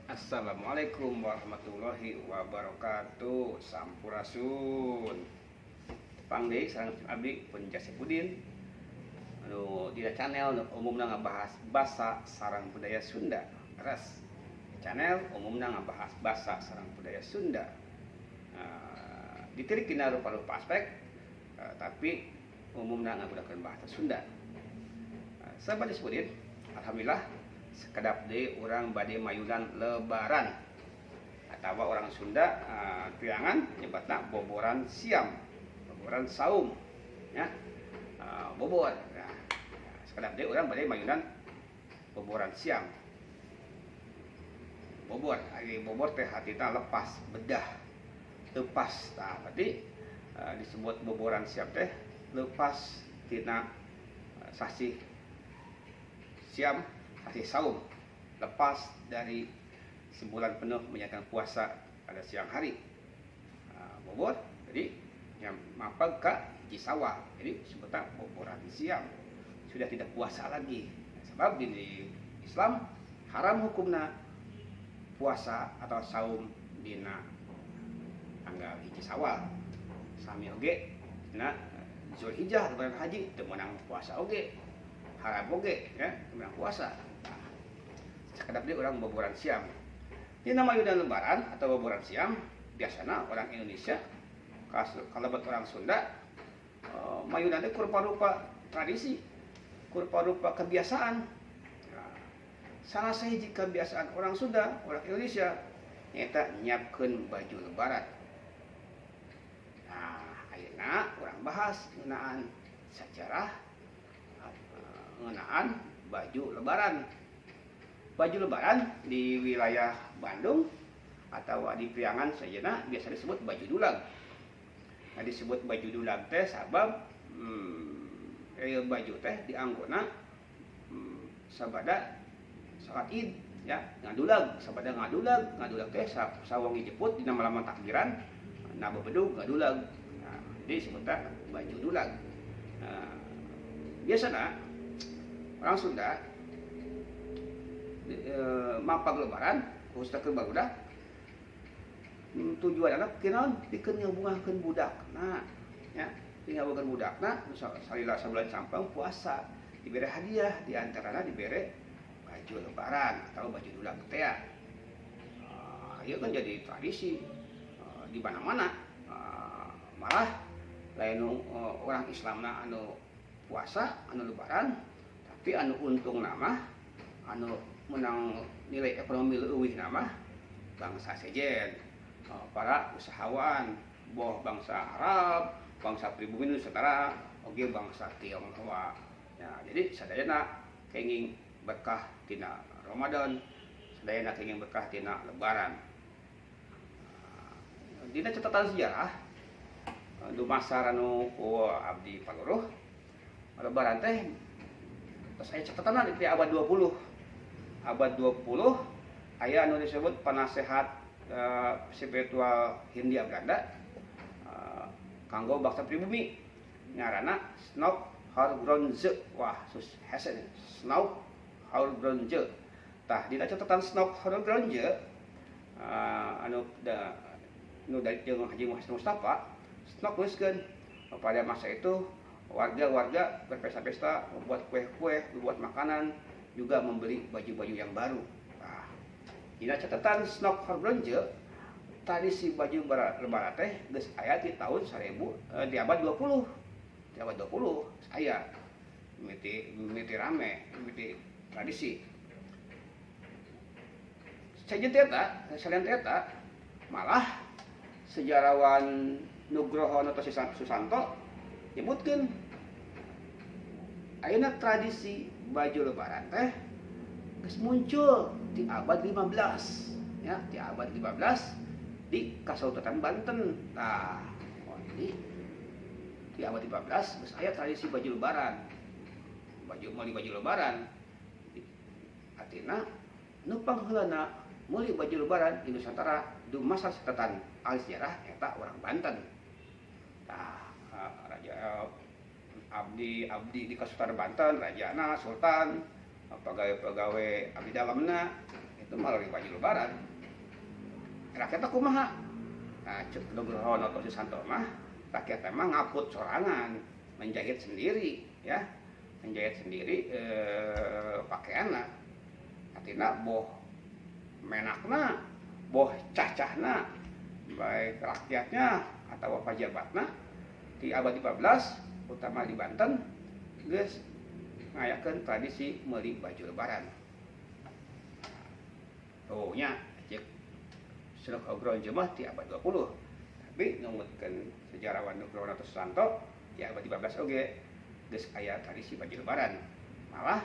Assalamualaikum warahmatullahi wabarakatuh. Sampurasun. Tepang deui sareng abdi pun Jasipudin anu dina channel nu umumna ngabahas basa sareng budaya Sunda. Leres. Channel umumna ngabahas basa sareng budaya Sunda. Ditirik dina rupa-rupa aspek, tapi umumna ngagunakeun bahasa Sunda. Sahabat Jasipudin, alhamdulillah sakedap deui urang bade mayunan Lebaran atau orang Sunda Priangan nyebatna boboran siam, boboran saum ya, bobor. Nah, sakedap deui urang bade mayunan boboran siam. Bobor, ari bobor teh hartina lepas, bedah, lepas. Nah, berarti disebut boboran siam teh lepas tina sasih siam, sasih saum, lepas dari sebulan penuh menjalankan puasa pada siang hari. Bobor jadi yang mapag ka hiji Sawal, jadi sebutnya boboran siam, sudah tidak puasa lagi. Sebab di Islam haram hukumna puasa atau saum dina tanggal 1 Sawal. Sami oge dina Zulhijjah, Lebaran haji, teu meunang puasa oge, haram oge ya, teu meunang puasa. Nah, sakedap deui urang boboran siam. Dina mayunan Lebaran atau boboran siam, biasana orang Indonesia kalebet orang Sunda, mayunan teh rupa-rupa tradisi, rupa-rupa kebiasaan. Nah, salah sahiji kebiasaan orang Sunda, orang Indonesia nyaeta nyiapkeun baju Lebaran. Nah, ayeuna urang bahas ngeunaan sejarah ngeunaan baju Lebaran. Baju Lebaran di wilayah Bandung atau di Priangan sejenna biasa disebut baju dulag. Nah, disebut baju dulag teh sabab baju teh dianggona sabada salat Id ya, ngadulag, sabada ngadulag, ngadulag teh sawengi jeput dina malaman takbiran na bebedug ngadulag. Nah, jadi disebutna baju dulag. Nah, biasana orang Sunda mapag Lebaran khususnya ke barudak, tujuan anak kinaon pikeun ngabungahkeun budak. Nah, ya, ngabungahkeun budakna salila sabulan sampang puasa dibere hadiah, di antarana dibere baju Lebaran atau baju dulag teh. Ieu kan jadi tradisi di mana-mana. Malah lain orang Islamna anu puasa anu Lebaran, tapi anu untung nama anu menang nilai ekonomi leuwih nama bangsa sejen, para usahawan, boh bangsa Arab, bangsa pribumi Nusantara oge bangsa Tionghoa ya. Jadi sadayana kenging berkah tina Ramadan, sadayana kenging berkah tina Lebaran. Dina catatan sejarah dumasar anu ku abdi paluruh, Lebaran teh terus aya catatan di abad 20. Abad 20 aya anu disebut penasehat spiritual Hindia Belanda kanggo bangsa pribumi, ngaranna Snouck Hurgronje. Wah, sus hese, Snouck Hurgronje. Tah, dina catatan Snouck Hurgronje anu da, nu dari jeung Haji Muhammad Mustafa, Snouck nuliskeun pada masa itu warga-warga berpesta-pesta, membuat kue-kue, membuat makanan, juga membeli baju-baju yang baru. Nah, dina catatan Snouck Hurgronje, tradisi baju Lebaran teh geus aya di tahun 1000 di abad 20. Di abad 20 aya mimiti mimiti rame, mimiti tradisi. Sejen teh eta, salian teh eta, malah sejarawan Nugroho Noto Susanto nyebutkeun ayeuna tradisi baju Lebaran teh geus muncul di abad 15 ya, di abad 15 di Kasultanan Banten. Nah, oh, jadi di abad 15 geus aya tradisi baju Lebaran. Baju meuli baju Lebaran. Artina nu pangheulana meuli baju Lebaran di Nusantara dumasar catatan ahli sejarah eta orang Banten. Tah, Raja abdi abdi di Kasultanan Banten, rajana, sultan, pegawai-pegawai abdi dalamna itu Itu malah baju lebaran. Rakyat kumaha? Nah, cek Nugroho Noto Susanto mah rakyat emang ngaput sorangan, menjahit sendiri ya. Menjahit sendiri pakaianna. Artinya boh menakna, boh cacahna, baik rakyatnya atau pajabatna di abad 15 utama di Banten geus ngayakeun tradisi meuli baju lebaran. Oh nya cek Suluk Ogron mah di abad 20. Tapi numutkeun sejarawan Nugroho Noto Susanto di abad 15 oge geus aya tradisi baju lebaran. Malah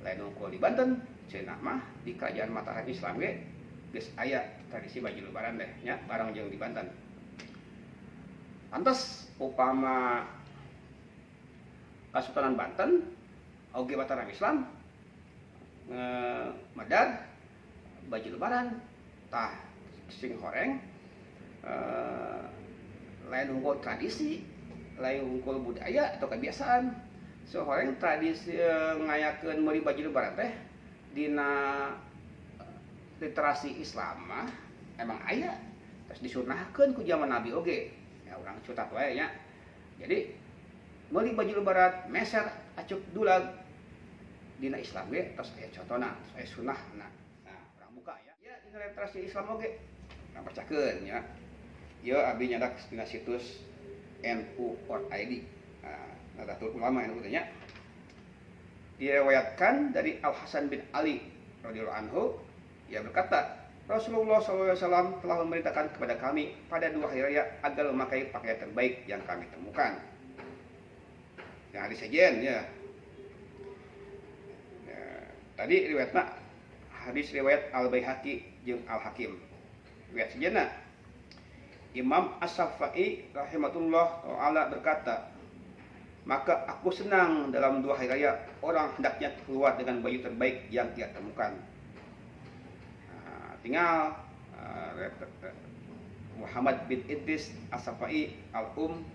lain unggul di Banten, cenah mah di kerajaan Mataram Islam ge geus aya tradisi baju lebaran deh nya bareng jeung di Banten. Pantes upama Kasultanan Banten oge Mataram Islam medar baju lebaran tah sing horeng lain unggul tradisi, lain unggul budaya atau kebiasaan. So horeng tradisi ngayakeun meuli baju lebaran teh dina literasi Islam mah emang aya terus disunahkeun ku zaman Nabi oge. Ya urang cutat wae nya. Jadi meuli baju lebaran meser acuk dulag dina Islam ge tos aya contona, tos aya sunahna. Nah, urang buka ya. Ya dina literasi Islam oge. Urang bacakeun nya. Ieu abdi nyandak dina situs NU.ID. Nah, Nahdlatul Ulama NU nya. Diriwayatkan dari Al Hasan bin Ali radhiyallahu anhu, ia berkata, Rasulullah SAW telah memerintahkan kepada kami pada 2 hari raya agar memakai pakaian terbaik yang kami temukan. Yang hadis sejen ya. Ya, tadi riwayatna hadis riwayat Al Baihaqi jeung Al Hakim. Riwayat sejenna Imam As-Syafi'i rahimahullah taala berkata, maka aku senang dalam 2 hari raya orang hendaknya keluar dengan baju terbaik yang dia temukan. Nah, tinggal Muhammad bin Idris As-Syafi'i Al-Um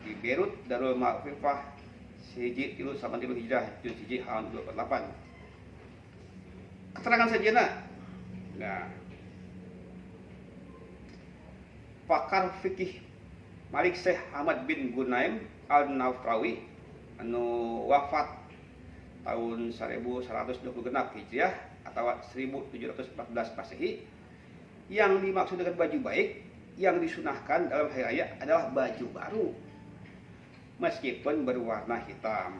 di Beirut Darul Ma'rifah 1383 Hijrah jeung 1248. Keterangan sejenna. Nah, pakar fikih Malik Syekh Ahmad bin Gunaim Al-Nafrawi anu wafat tahun 1126 Hijriah atau 1714 Masehi, yang dimaksud dengan baju baik yang disunahkan dalam hari raya adalah baju baru meskipun berwarna hitam.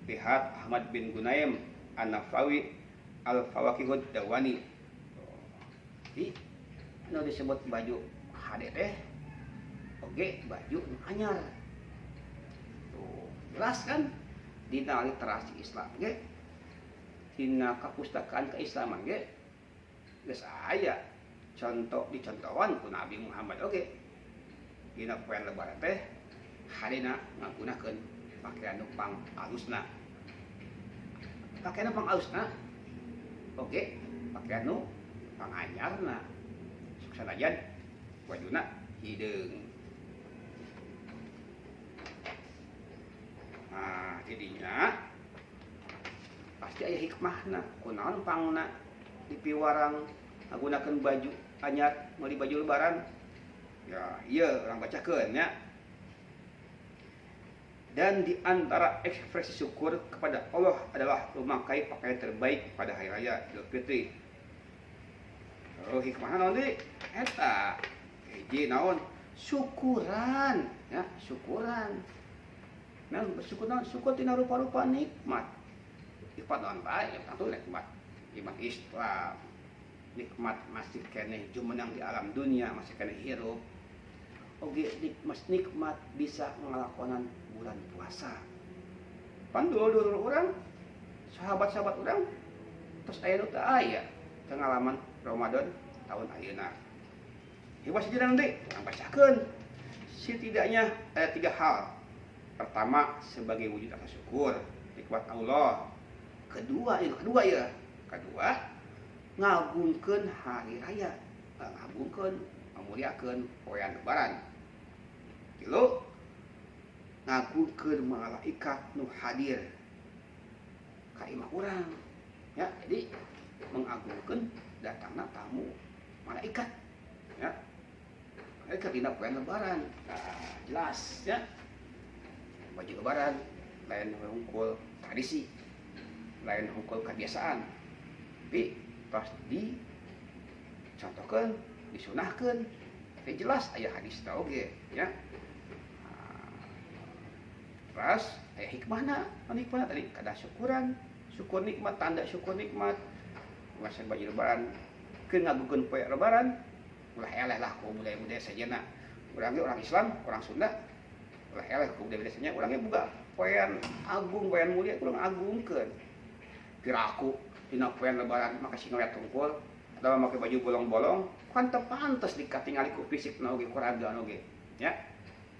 Lihat Ahmad bin Gunaim An-Nafrawi Al-Fawakihud Dawani. Jadi anu disebut baju HD teh oge baju nu anyar. Tuh, jelas kan dina literasi Islam ge, dina kapustakaan keislaman ge geus aya contoh dicontohan ku Nabi Muhammad oge. Dina poean lebaran teh hadena ngagunakeun pakaian nu pang alusna. Pakaian nu pang alusna oge pakaian nu pang anyarna. Sok sanajan bajuna hideung. Nah, jadinya pasti aya hikmahna. Kunaon pangna dipiwarang ngagunakeun baju anyar meuli baju lebaran? Ya, ieu urang bacakeun nya. Dan di antara ekspresi syukur kepada Allah adalah memakai pakaian terbaik pada hari raya Idul Fitri. Oh, hikmahna naon deui? Eta hiji naon? Syukuran, ya, syukuran. Nah, bersyukur naon? Syukur tina rupa-rupa nikmat. Nikmat naon bae? Ya tentu nikmat nikmat Islam. Nikmat masih keneh jumenang di alam dunia, masih keneh hirup. Oge nikmat bisa ngalakonan bulan puasa. Pan dulur-dulur urang, sahabat-sahabat urang terus aya nu teu aya pengalaman Ramadan tahun ayeuna. Hebat sejarah nanti, urang bacakeun. Setidaknya ada 3 hal. Pertama, sebagai wujud rasa syukur nikmat Allah. Kedua, yang kedua ya. Kedua, ngagungkeun hari raya, ngagungkeun, ngamuliakeun poean lebaran. Tilu, ngagungkeun malaikat nu hadir ka imah urang. Ya, jadi mengagungkan datangna tamu malaikat. Ya. Malaikat dina poe lebaran. Nah, jelas ya. Baju lebaran lain hungkul tradisi, lain hungkul kebiasaan. Tapi pas dicontohkan, disunahkan, tapi jelas aya hadis oge ya. Nah, terus aya hikmahna, hikmahna tadi kada syukuran, syukur nikmat, tanda syukur nikmat. Masa baju lebaran keur ngagungkeun poe lebaran, ulah eleh lah ku budaya-budaya sejenna. Urang ge orang Islam, orang Sunda, ulah eleh ku budaya-budaya sejenna, urang ge boga poean agung, poean mulia, urang agungkeun. Piraku dina poean lebaran make singlet tungkul atawa make baju bolong-bolong, kan teu pantes dikatingali ku fisik na oge, ku raga oge, ya.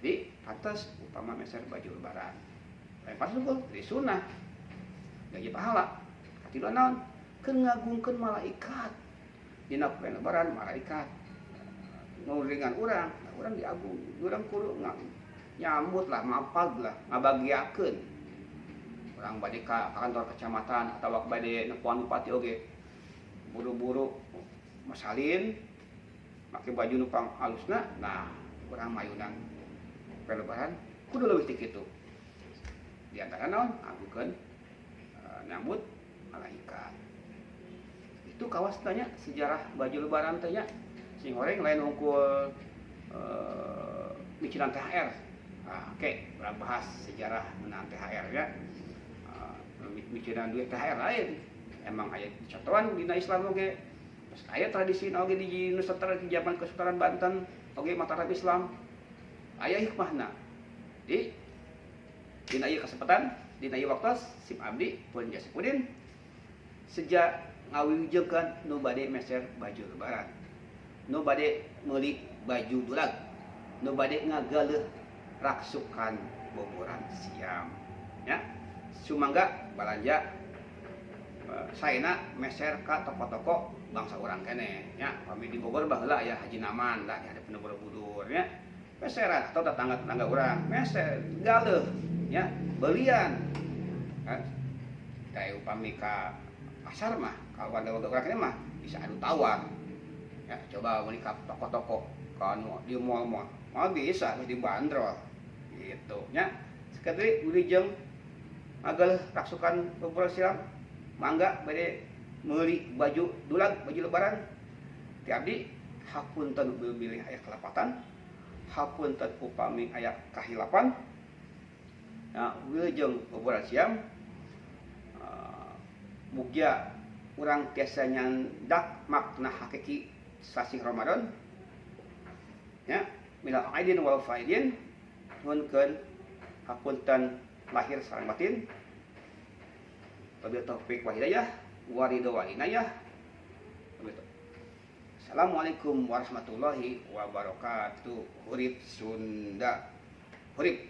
Di pantes upama meser baju lebaran. Lain pantes tungkul, di sunnah. Gaji pahala. Katilu naon? Keur ngagungkeun malaikat. Dina poe lebaran malaikat nguringan urang, nah, urang diagung, urang kudu nyambut lah, mapag lah, ngabagiakeun. Urang bade ka kantor kecamatan atawa bade nepuan bupati oge. Buru-buru masalin make baju nu pang alusna, nah urang mayunan poe lebaran kudu leuwih ti kitu. Di antara naon? Agungkeun nyambut malaikat. Itu kawas tanya sejarah baju lebaran tanya sing horeng lain unggul micinan THR. Nah, oke, urang bahas sejarah mengenai THR ya. Micinan duit THR lain. Emang aya contohan dina Islam oge. Terus aya tradisi oge di Nusantara di zaman Kesultanan Banten oge Mataram Islam. Aya hikmahna. Di dina ieu kesempatan, dina ieu waktu sim abdi pun Jasipudin sejak ngawijekeun nu bade meser baju lebaran, nu bade meuli baju dulag, nu bade ngagaleuh raksukan boboran siam ya. Sumangga balanja saena meser ka toko-toko bangsa urang keneh ya. Kami di Bogor baheula aya Haji Naman lah di hadap Borobudur ya. Meseran atau tetangga-tetangga urang meser galeuh ya, belian kan. Da upami ka pasar mah kalau warga-warga urang keneh mah bisa adu tawar ya. Coba meuli ka toko-toko kan di mall-mall mah bisa dibanderol gitu nya. Sekali wilujeng ngagaleuh raksukan boboran siam, mangga bade meuli baju dulag, baju lebaran ti abdi. Hapunten bilih aya kelepatan, hapunten upami aya kahilapan ya. Wilujeng boboran siam, mugia urang tiasa nyandak makna hakiki sasih Ramadan ya. Minal aidin wal faidin, nuhunkeun hapunten lahir sareng batin. Wabillahi taufik wal hidayah waridho wal inayah. Assalamualaikum warahmatullahi wabarakatuh. Hurip Sunda. Hurip.